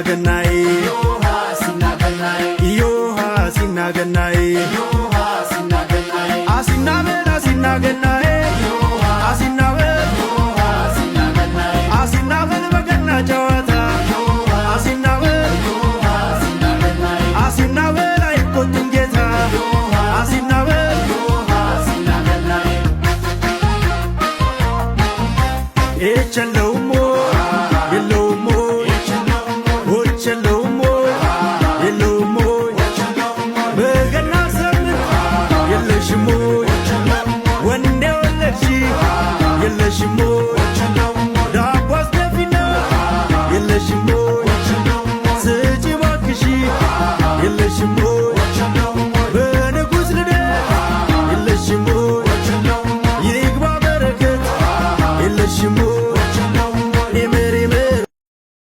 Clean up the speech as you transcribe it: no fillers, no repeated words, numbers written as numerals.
ገናዬ፣ እዮሃ አሲና ገናዬ፣ አሲና በል አሲና ገናዬ፣ አሲና በል አሲና በል በገና ጨዋታ፣ አሲና በል አሲና በል አይቆጡም ጌታ፣ አሲና በል። የለውሞ የለውሞ የለውሞ የለውሞ በገና ሰምር የለሽሞ ወንዴ ወለድሺ የለሽሞ ዳቦ አስደፊና የለሽሞ።